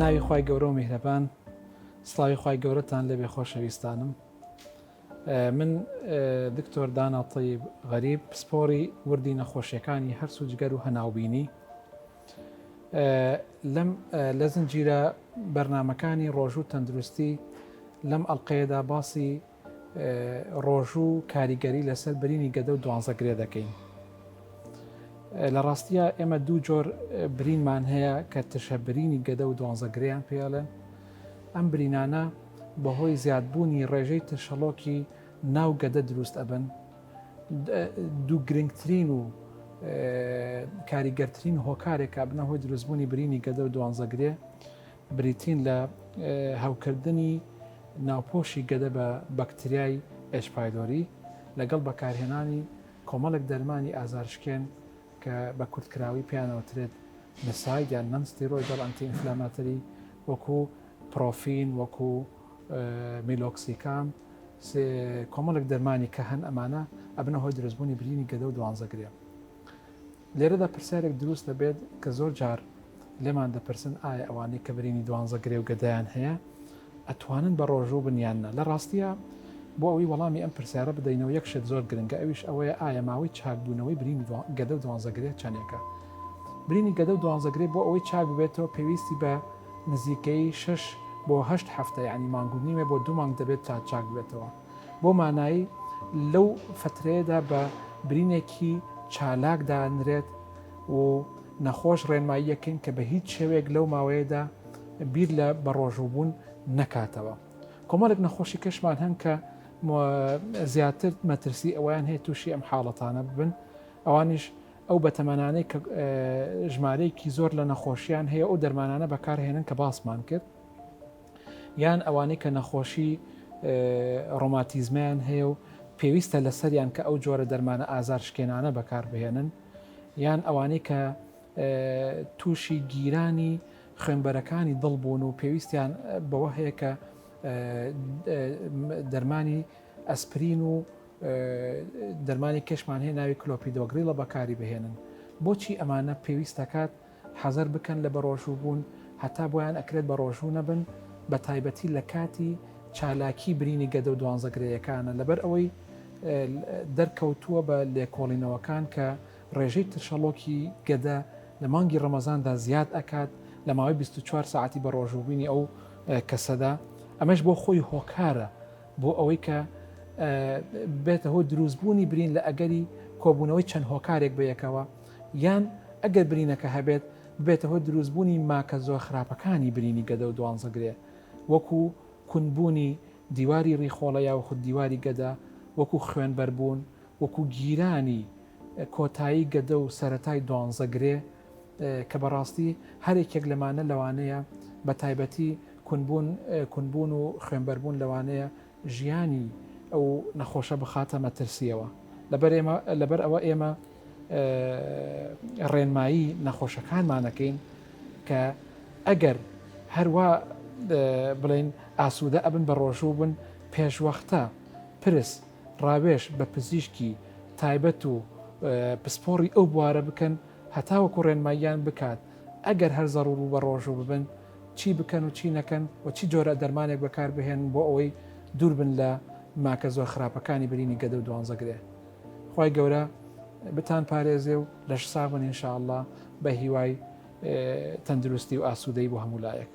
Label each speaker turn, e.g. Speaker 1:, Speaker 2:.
Speaker 1: ناوی خوای گەورە و میهرەبان سڵاوی خوای گەورەتان لێبێ خۆشەویستانم من دکتۆر دانا تەیب غەریب پسپۆری وردی نەخۆشیەکانی هەرس و جگەر و هەناوبینی لەم لە زنجیرە بەرنمەکانی ڕۆژوو تەندروستی لەم ئەڵلقەیەدا باسی ڕۆژوو کاریگەری لەسەر برینی گەدە و دوانزەگرێ دەکەین. لە ڕاستیە ئێمە دوو جۆر برینمان هەیە کە ترشە برینی گەدە و دوانزەگرێیان پێڵێن ئەم برینانە بەهۆی زیادبوونی ڕێژەی ترشەڵۆکی ناو گەدە دروست ئەبن دوو گرنگترین و کاریگەرترین هۆکارێکە بنە هۆی دروستبوونی برینی گەدە و دوانزەگرێ بریتین لە هەوکردنی ناوپۆشی گەدە بە بەکتریای H. pylori لەگەڵ بەکارهێنانی کۆمەڵێک دەرمانی ئازارشکێن کە بە کورتکراوی پێیان ئەوترێت NSAID یان Non-Steroidal Anti-Inflammatory وەکو پرۆفین وەکو میلۆکسیکام کۆمەڵێک دەرمانی کە هەن ئەمانە ئەبنە هۆی دروستبوونی برینی گەدە و دوانزەگرێ. لێرەدا پرسیارێک دروست دەبێت کە زۆر جار لێمان دەپرسن ئایا ئەوانەی کە برینی دوانزە گرێ و گەدەیان هەیە ئەتوانن بە ڕۆژوو بن یان نا؟ لە ڕاستیا بۆ ئەوەی وەڵامی ئەم پرسیارە بدەینەوە یەک شت زۆر گرنگە ئەویش ئەوەیە ئایا ماوەی چاکبوونەوەی برینی گەدە و دوانزە گرێ چەندێکە؟ برینی گەدە و دوانزە گرێ بۆ ئەوەی چاک ببێتەوە پێویستی بە نزیکەی شەش بۆ هەشت هەفتە یعنی مانگ و نیوێ بۆ دوو مانگ دەبێت تا چاک ببێتەوە. بۆ مانایی لەو فەترەیەدا بە برینێکی چالاک دانرێت و نەخۆش ڕێنماییەکەین کە بە هیچ شێوەیەک لەو ماوەیەدا بیر لە بەڕۆژووبوون نەکاتەوە. کۆمەڵێک نەخۆشی کەشمان هەن کە زیاتر مەترسی ئەویان هەیە تووشی ئەم حاڵەتانە ببن ئەوانیش ئەو بەتەمەنانەی کە ژمارەیەکی زۆر لە نەخۆشیان هەیە ئەو دەرمانانە بەکارهێنن کە باسمان کرد یان ئەوانەی کە نەخۆشی ڕۆماتیزمیان هەیە و پێویستە لەسەریان کە ئەو جۆرە دەرمانە ئازار شکێنانە بەکاربهێنن یان ئەوانەی کە تووشی گیرانی خوێنبەرەکانی دڵ بوون و پێویستیان بەوە هەیە کە دەرمانی ئەسپرین و دەرمانی کەشمان هەیە ناوی کلۆپیدۆگریڵە بەکاری بهێنن بۆچی ئەمانە پێویست دەکات حەزەر بکەن لە بەڕۆژوو بوون هەتا بۆیان ئەکرێت بەڕۆژوو نەبن بە تایبەتی لە کاتی چالاکی برینی گەدە و دوانزەگرێیەکانە لەبەر ئەوەی دەرکەوتووە بە لێکۆڵینەوەکان کە ڕێژەی ترشەڵۆکی گەدە لە مانگی ڕەمەزاندا زیاد ئەکات لە ماوەی 24 ساعتی بە ڕۆژووبوونی ئەو کەسەدا ئەمەش بۆ خۆی هۆکارە بۆ ئەوەی کە بێتە هۆی دروستبوونی برین لە ئەگەری کۆبوونەوەی چەند هۆکارێک بەیەکەوە یان ئەگەر برینەکە هەبێت ببێتە هۆی دروستبوونی ماکە زۆر خراپەکانی برینی گەدە و دوانزەگرێ وەکو کونبوونی دیواری ڕیخۆڵە یاوخود دیواری گەدە وەکو خوێنبەربوون وەکو گیرانی کۆتایی گەدە و سەرەتای دوانزەگرێ کە بەڕاستی هەرێکێک لەمانە لەوانەیە بە تایبەتی کونبوون کونبوون و خوێنبەربوون لەوانەیە ژیانی ئەو نەخۆشە بخاتە مەترسیەوە لەبەر ئێمە لەبەر ئەوە ئێمە ڕێنمایی نەخۆشەکانمانەکەین کە ئەگەر هەروا بڵێن ئاسوودە ئەبن بە ڕۆژوو بن پێشوەختە پرس ڕاوێژ بە پزیشکی تایبەت و پسپۆڕی ئەو بوارە بکەن هەتاوەکو ڕێنماییان بکات ئەگەر هەر زەڕوور بوو بە ڕۆژوو ببن چی بکەن و چی نەکەن و چی جۆرە دەرمانێک بەکار بهێنن بۆ ئەوەی دوور بن لە ماکە زۆر خراپەکانی برینی گەدە و دوانزەگرێ. خوای گەورە بتان پارێزێ و لەش ساغ بن ان شاء اللە بە هیوای تەندروستی و ئاسوودەیی بۆ هەموو لایەک.